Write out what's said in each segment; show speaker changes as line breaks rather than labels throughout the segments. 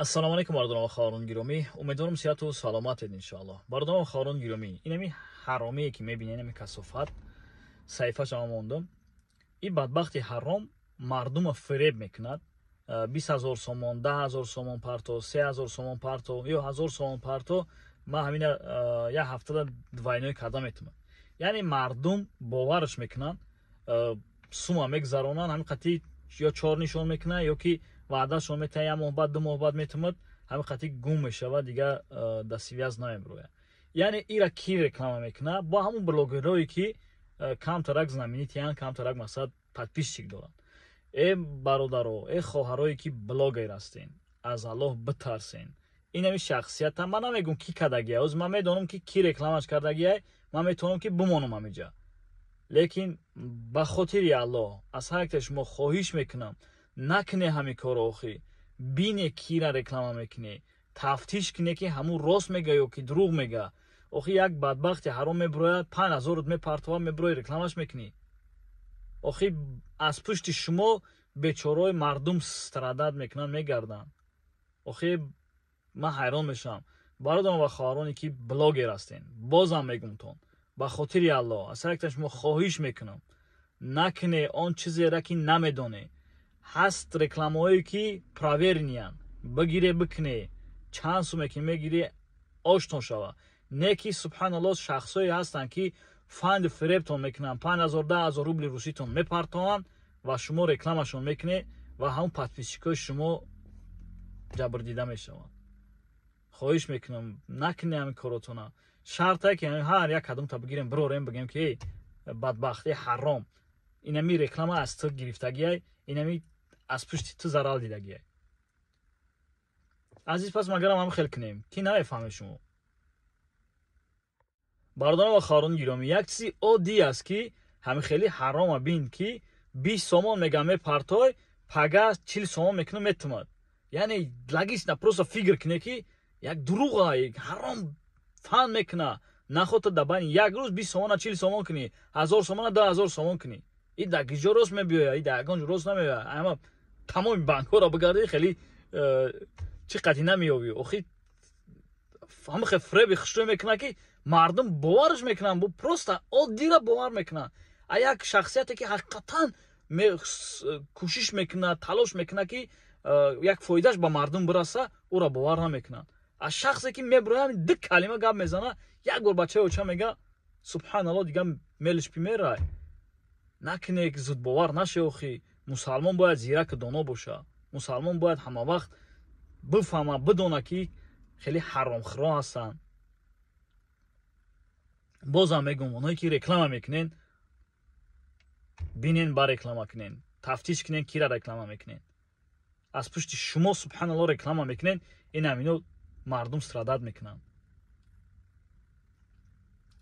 Ассалому алайкум, бародарон ва хоҳарон гиромӣ. Умедворам, сиҳату саломатед, иншоаллоҳ. Бародарон ва хоҳарон гиромӣ, инами ҳаромие, ки мебинед, инами касофат, саҳифаша мондум. Ин бадбахти ҳаром мардума фиреб мекунад. 20 000 сомон, 10 000 сомон парто, 3000 сомон парто ё 1000 сомон парто, ман ҳамина як ҳафтада двойной карда метавонам. Яъне мардум бовараш мекунанд, сума мегузаронанд, ҳамин қатъи ё чор нишон мекунад, ё ки ваъдашон метаҳад, як моҳ баъд, 2 моҳ баъд метавонад, ҳамин қатъи гум мешавад, дигар да связь намебирояд. Яъне ира ки реклама мекунад? Бо ҳамун блогерое, ки камтарак знаменитый янд, камтарак, масалан, подписчик доранд. Э бародаро, э хоҳарое, ки блогер ҳастен, аз Аллоҳ битарсен. Инами шахсията ман намегум, ки кардагия. Ҳозир ман медонам, ки ки рекламаш кардагия, ман метавонам, ки бимонам ҳамиҷа, лекин ба хотири Аллоҳ аз ҳар якта шумо хоҳиш мекунам, накуне ҳамин корро. Охӣ, бине, кира реклама мекунӣ, тафтиш куне, ки ҳамун рост мега ё ки дурӯғ мега. Охи, як бадбахти ҳаром мебирояд, 5000-ут мепартова, мебирои, рекламаш мекунӣ. Охи, аз пушти шумо бечораҳои мардум страдать мекунанд, мегарданд. Охи, ман ҳайрон мешавам. Бародарон ва хоҳароне, ки блогер ҳастен, бозам мегумтон, ба хотири Аллоҳ аз ҳар якта шумо хоҳиш мекунам, накуне он чизеро, ки намедоне. Ҳаст рекламаҳое, ки проверенный янд, бигире, бикуне, чанд суме ки мегире, оштон шава. Не ки, субҳаналлоҳ, шахсое ҳастанд, ки фанди фиребтон мекунанд, 5000, 10 000 рубли руситон мепартованд ва шумо рекламашон мекунед ва ҳамун подписчик ои шумо ҷабрдида мешаванд. Хоҳиш мекунам, накунед ҳамин коротона. Шарте ки ҳар як кадомта бигирем, бирорем, бигем, ки эй бадбахти ҳаром, инами реклама аз ту гирифтагиай, инами аз пушти ту зарар дидагиай. Азиз, пас магарам ҳам хел кунем, ки намефаҳмед шумо. Бародарон ва хоҳарони гиромӣ, як чизи оддӣ аст, ки ҳамин хеле ҳарома. Бин, ки 20 сомон мегам, мепартой, пага 40 сомон мекунам, метумад. Яъне логично, просто фикр куне, ки як дурӯға ҳаром фан мекуна. Нахота дар байни як рӯз 20 сомона 40 сомон кунӣ, 1000 сомона 10 000 сомон кунӣ. И дар киҷо рост мебиёяд? И дар ягон ҷо рост намеояд. Ама тамоми банкҳоро бигардӣ, хеле чӣ қатъи намеёбӣ. Охи, ҳама хел фиреби хушрӯй мекунад, ки мардум боварш мекунанд, просто оддира бовар мекунанд. А як шахсияте, ки ҳақиқатан кӯшиш мекунад, талош мекунад, ки як фоидааш ба мардум бираса, ӯро бовар намекунанд. А шахсе, ки мебирояд, ду калима гап мезана, як бор бачаи оча мега, субҳаналло, дига мелиш пимерай. Накуне, зудбовар наше. Охи, мусалмон бояд зираку доно боша. Мусалмон бояд ҳамавақт бифаҳма, бидона, ки хеле ҳаромхӯро ҳастанд. Бозам мегӯм, оное, ки реклама мекунен, бинен, ба реклама кунен, тафтиш кунен, кира реклама мекунен. Аз пушти шумо, субҳаналло, реклама мекунен, ин ҳамино мардум страдать мекунанд.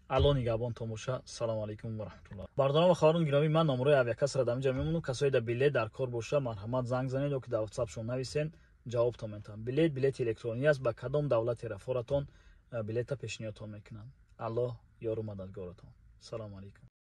Алло нигаҳбонтон боша. Салому алайкум ва раҳматуллоҳ. Бародарон ва хоҳарон гиромӣ, ман номерои авиакассара дар инҷа мемонам. Касое дар билет дар кор боша, марҳамат, занг занед ё ки дар ватсапшон нависен, ҷавобтон метавам. Билет билети электронӣ аст, ба кадом давлате рафоратон, билета пешниҳодтон мекунанд. Аллоҳ ёру мададгоротон. Салому алайкум.